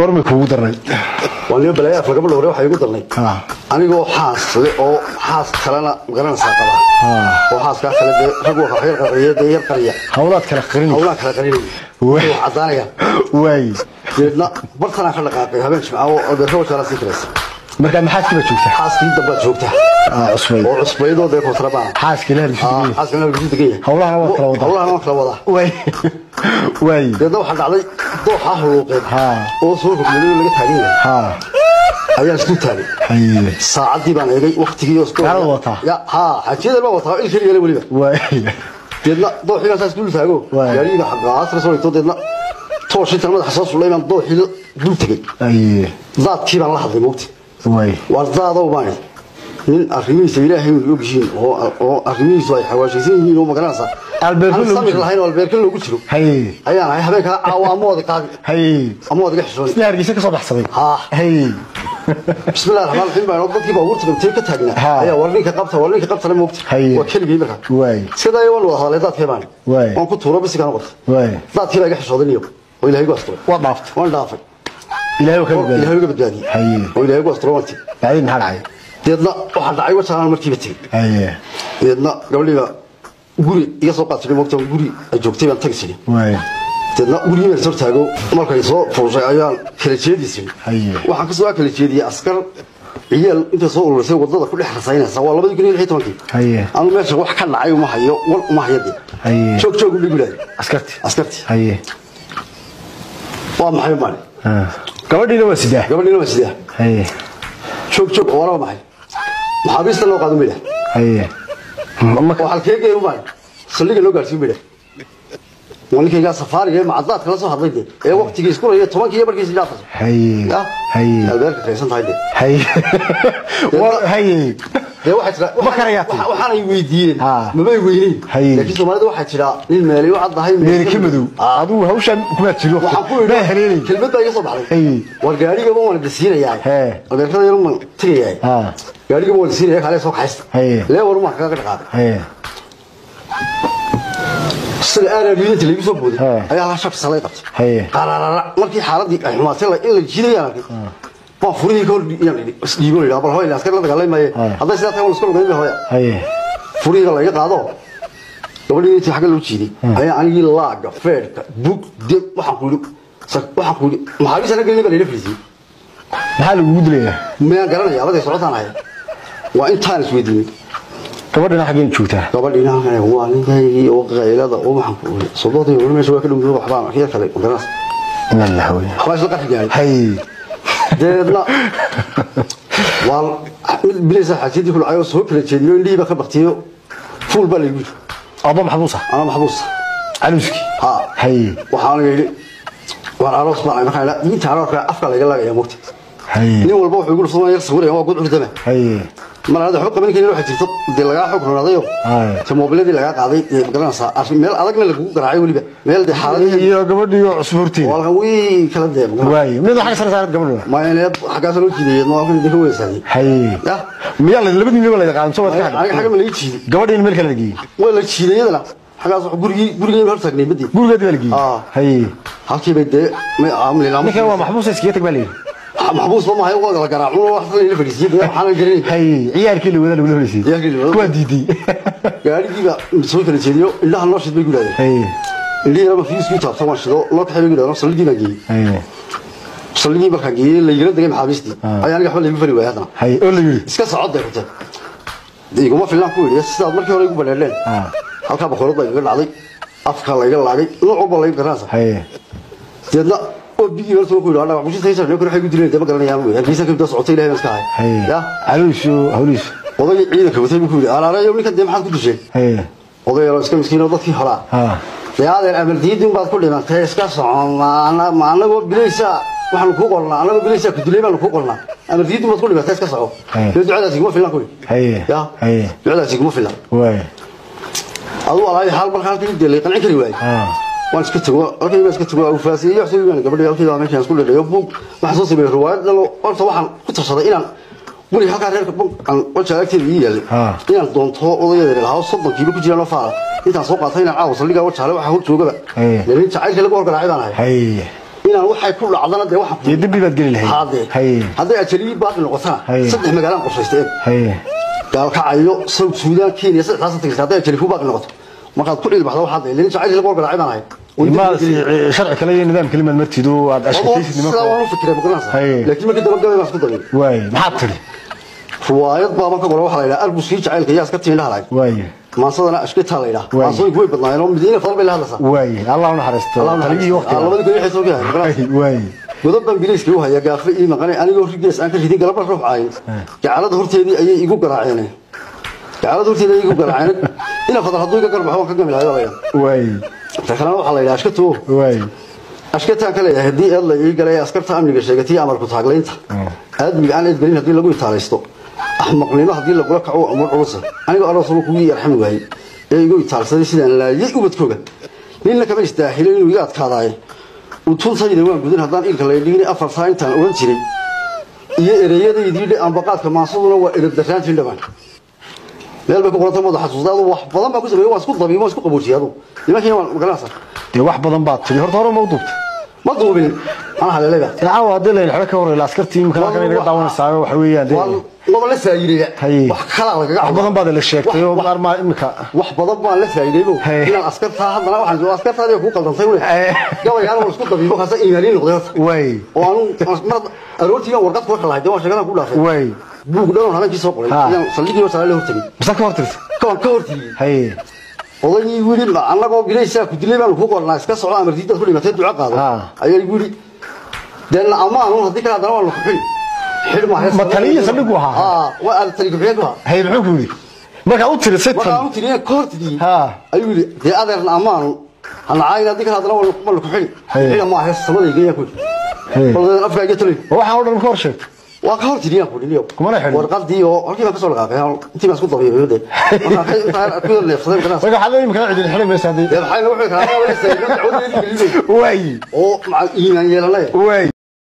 Goormay kuugu darnay? Waan balaayaaf lagama dhowre. Waxay igu darnay anigoo xaas le oo xaas kalena magaranaysaa qaba oo xaaskaa kale dee rag waa yar qariya, dee yar qariya. Hawlaad kala qarinay. Hawlaan kala qarinay, wax cadaanaya. Waay. Deedna bartanaan ka dhaqaaqay habeen jimca oo dee Wajaala sii karaysa. Markaa maxaaskii baa joogta? Xaaskii dambaad joogta. Cusbayd. Oo cusbaydoo dee kontrabaan. Xaaskii la hargeysa. Xaaskii la hargeysa degan yahay. Hawlahana waa kala wadaa. Hawlahana waa kala wadaa. Waay waay. Deedna waxaa dhacday dooxa huluuqeed oo soo rogmaday laga taagan yahay ayaan isku taagay. Saacaddii baan eegay, waqtigii oo isku Gaarada wataa? Ya ha, xaajiyada baan wataa, il keliya weliba. Waay. Deedna dooxii baan saas dul taago, gaarigii baa xaggaas ka soo dhigto. Deedna toosh intaan madaxa soo sullay baan dooxii dul tegey. Daadkii baan la hadlay, moogta. Waay. Waar daadow baan nin arrimihiisa Ilaahay uu og yihiin oo arrimihiisu ay xawaashaysan yihiin oo magaranaysaa Albeerka aan loogu samir jiro. lahayn oo albeerka loogu jiro ayaan ahay. Habeenkaa caawa ama wada qaadi ama wada iga xishoonay. Sida Hargeysa ka soo baxsaday. Bismillahi raxmaan raxiim baan dadkii baabuurta intee ka taagnaa ayaa war ninka qabta, war ninka qabtana, moogta. Waa keligii markaa. Waay. Sidaa waan wada hadalay daadkii baan. Waay. Waan ku tuuro bisigaan qabta. Waay. Daadkii baa iga xishooday niyo oo Ilaahay igu asturay. Waa dhaaftay. Waan dhaafay. Ilaahay waa ka badbaadiyey. Ilaahay iga badbaadiyey oo Ilaahay igu asturay wanti. Bacdin maxaa dhacay? Deedna waxaa dhacay Wajaalaan markiiba tegey. Deedna gabadhiiba guri iga soo qaatay, moogta, guri ay joogtay baan tagi jiray. Waay. Deedna gurigii baan soo taago, markay soo fuushay ayaan kala jeedisay. Waxaan kasoo kala jeediyey askar ciyaal inta soo ururisay wadada ku dhex rasaynaysa. Waa 2016-kii. Anu meesha wax ka dhacay uma hayo, war uma hayo dee. Joog joog u dhigulaay. Askarti. Askarti. Waa maxay maali? Gabadhiina waa sidaa. Gabadhiina waa sidaa. Joog joog oo waa maxay? Maxaabiista loo qaado midha. Oo halkee geeyo maali? Saldhigga loo gaarsiin midha. Waa ninkaygaa safaariga ee macadaadka la soo hadlay dee ee waqtigii isku raya tobankii iyo markiisi dhaafayso. Ya albeerka kaysan tahay dee. War haye. Dee waxay tiraa Ma karayaa tii? Waxaanay weydiiyeen mamay weyneyn. Laakiin Soomaalida waxaa jira nin meelay u caddahay meeli ka madow. Adigu hawshan kuma jiro. Waxaan ku ma idhi haleelay. Kelmad baa iga soo baxday. War gaarigaba waan dhisiinayaa. Albeerkada yar waan tegayaa. Gaarigaba waan dhisiinayaa, kale soo kaxaysta. Lee war waan kaga dhaqaaqay. Sida aaraabiyinta lagu soo booday ayaa hal shaf salay qabtay. Qararara markii xaaladii ay xumaatay in la jiidayaan arkay baan furihii ka hor yaan idhi isdhiibo idhaa bal hooy askar la dagaalamay hadday sidaa tahay waan isku lugayn hooya. Furihii laga qaado gabadhii intii xagga loo jiiday ayaa anigii laaga feerka bug dib waxaan ku yidhi maxaabiis ana gelin baa layla fariisiyey. Maxaa lagugu dilayaa? Miyaan garanaya abaday socotaan ahay waa intaan isweydiinay. Gabadhina xaggeen joogtaa? Gabadhiina halkan waa ninkaygii oo qaylada oo waxaan ku iri sodoodii hore meesha waa ka dhowdo waxbaan arkay kale magaras. Inna lillahi wa inna waxbaa isla qarxi gaaray. Deedna waa mid bilaysa xaajadii ku dhacay oo soo kala jeediyo indhihii baa ka baktiyo fuul baa laygu yidhi. Adoo maxbuusa? Anaa maxbuus. Caluuskii. Ha. Waxaana yidhi waan aroos baan markaan idhaa inta arooska afka laga laagaya moogta. Nin walba wuxuu igu dhufsanaya yar sawiraya waa gud curdame. Mar aan waxba qaban karin waxaa jirta dee lagaa xog ronaadayo ta moobiladii lagaa qaaday dee magaranaysaa meel adagna lagugu garaacay weliba meel dee xaaladii iyo gabadhii oo cusub horteeda. Walkan wii kala dee waay, mid waxaa sare saaran gabadhuna. Ma xaggaas loo jiiday halkan idinka weysaanay. Ya. Miyaa la labadii meel la qaadan soo wad ka aniga xagga ma laga jiiday. Gabadhiina meel kale la geeyey. Waa la jiiday iyadana xaggaas gurigii gurigii hor taagnay badii. Gurigeedii baa la geeyey. Halkii bay dee ma aamul ninkan waa maxbuus iskaga tag baa la yidhi. Maxbuus ba mahay waa la garaacun wax la fadhiisiyay dee waxaan garanay. Ciyaarkii la wada lagula horreysay. Ciyaarkii la wada. Kuwaa diiday. Gaarigii baa soo kala jeediyo indhaha noo shid bay gudaaday. Indhihii laba fiiskii taabta waan shido loo kaxay bay gudaaday saldhiggii baan geeyey. Saldhiggii markaan geeyey la igala degay maxaabiistii ayaa aniga waxba laygu fari waayay haddana. Oo la yidhi iska socod bay ku tahay iguma filnaan ku yidhi sidaad markii hore igu badheedheen. Halkaa bakoorad baa igaga dhacday, afka layga laagay, nooc walba layga garanaysa. Deedna oo bigii horta ku yidhi annaga qushista haysan waxay igu dileen dee ma garanayaan wey Hargeysa ka socotay Ilaahay baan iska hahay. Ya caluus iyo hawliis. Odaygii ciidanka watay buu ku yidhi alaareeyo ninkan dee maxaad ku dusheen? Oday yaroo iska miskiin oo dadkii horaa dee adeer amal diidin baad ku dhimantay iska socon ma anagoo bilaysaa waxaanu kuu qornaa anagoo bilaysaa ku dilay baanu kuu qornaa amal diidin baad ku dhimantay iska soco. Dee ducadaasi iguma filan ku yidhi. Ya ducadaasi iguma filan. Waay. Aduu alaayo xaal marka halkii dee lay qancin kari waayey waan iska tago halkii baan iska tago ufaasiyey wax soo iibaan gabadhii halkii baa meeshaan isku dhadhayo buug waxaan soo sameeyey riwaayad dhalo horta waxaan ku tashaday inaan guriga halkaa reerka bug aan Wajaale agteeda ii yaalay inaan doonto odayadeer lahaa 30 kiilo ku jiraan oo faara intaan soo qaatay inaan caawa saldhigga Wajaale waxa hor joogaba laakiin jacaylka lagu horgaraacay baan ahay. Inaan waxay ku dhacdana dee waxaan dee dembi baad geli lahayd. Haddee Haye. Hadday ajalii baaqi noqotana Haye. 3 magaalaan qorshaystay. Haye. Gaalkacyo, South Sudan, Kenya, saddexdaas tagtay hadday ajali ku baaqi noqoto. Markaad ku cilbaxdo waxaad leedahay jacayl lagu garaacay baan ahay. Ma sharci kale iyo nidaam kale maad martido aad ashkataysid nimanka. Sidaa waan u fikiray maqlanaysaa. Haye. Laakiin markii dambe gabay baan isku dayay. Waay, maxaad tiri? Riwaayad baa marka hore waxaa la yidhaha arbuskii jacaylka yaa iska tiindhaha lahayd. Waay. Maansadana ashkitaa la yidhaha. Waay. Maansooyinku way badnaayeen oo Madiina fadal bay la hadlaysaa. Waay, Allah u naxariisto. Taliyihii waqtiga. 2016 maqlanaysaa. Waay. Godad baan biliiska u hayaa gaafe ii maqanay anigoo rigees aan ka ridin galabna ruux caayin. Gacalada horteedii ayay igu garaaceen. Gacalada horteedii ayay igu garaaceen. Ina fadal hadduu iga garbaxo waan ka gami lahaa walaalayaal. Waay. Ta kalena waxaa la yidhaha ashkato. Waay. Ashkataan ka leeyahay haddii eed la ii galay askarta amniga sheegatay amarku taaglaynta. Aadmiga aan eedgelin haddii lagu itaalaysto. Axmaqnimo haddii lagula kaco waa umur culus. Anigoo aroosaba kugu yarxami waayey. Ee igu itaalsaday sidaan laayay ubadkooga. Ninna kama istaahilin inuu iga adkaadaaye. Utuntayda waan gudin haddaan ilka la dhigin 4 saa intaan oran jiray. Iyo ereyadaydii dhe ambaqaadka maansaduna waa edeb darraantiin dhammaan. Meel bay ku qorantay madaxa xasuustaa wax badan baa ku sameeyay waan isku dabiimo waan isku qaboojiyay adu. Nimankii waan magaranaysaa. Dee wax badan baad tiri horta hore ma u duubtay. Ma duubin. Ana haleelay baa. Caawa haddii la xiro ka hor ila askartii imika halkan inaga daawanaysaa waxa weeyaan dee. Laba la saayiraya. Haye. Wax kala lagaga Wax badan baad la sheegtay oo qaar ma imika. Wax badan baan la saayiraybo. Haye. Inaan askartaa haddana waxaan soo askartaadii ku qaldantay weli. Haye. Gabaygaan waan isku dabiibo kaasa iimaaniin noqday horta. Waay. Oo aanu mar aroortii aan warqad ku xalahay dee waan sheekadan ku dhaafay. Waay. Buug dhan oo habeenkii soo qoray. Ha. Inaan saldhigii oo salaale hortagay. Mise ka hortirtay? Ka hortigay. Haye. Odaygii igu yidhi annagoo bilaysaa ku dilay baanu ku qornaa iska socdo amar diidaad ku dhimatay duco qaado. Ha. Ayaa igu yidhi dee na ammaan uun haddii kale haddana waa laku xidhi. Xidh maaha. Ma taliye saldhig uu ahaa? Haa, waa aad taliye ku-xigeenku ahaa. Haye, muxuu ku yidhi? Markaa u tirisay tan. Markaan u tiriyay ka hortigay. Ha. Ayuu yidhi dee adeerna ammaan uun. Ha nacaayin haddii kale haddana waa laku xidhi. Haye. Xidha maaha samadayga ayaa ku yidhi. Haye. Bal afkaa iga tolay. Waxaan oo dhan ka hor sheegtay. Waa ka hortiriyaan ku dhiliyo. Kumana xidhin. Warqadii oo halkii baan ka soo dhaqaaqay intii baan isku dabiibay dee. Markaan intaan ku yar neefsaday markaas. Marka waxaad leeyihiin imika cidin xidhi maysa haddii. Dee maxay nagu xidhi karaa? Waa la saayay dacwadii geliyay. Waay. Oo maca iimaan yeelanay. Waay.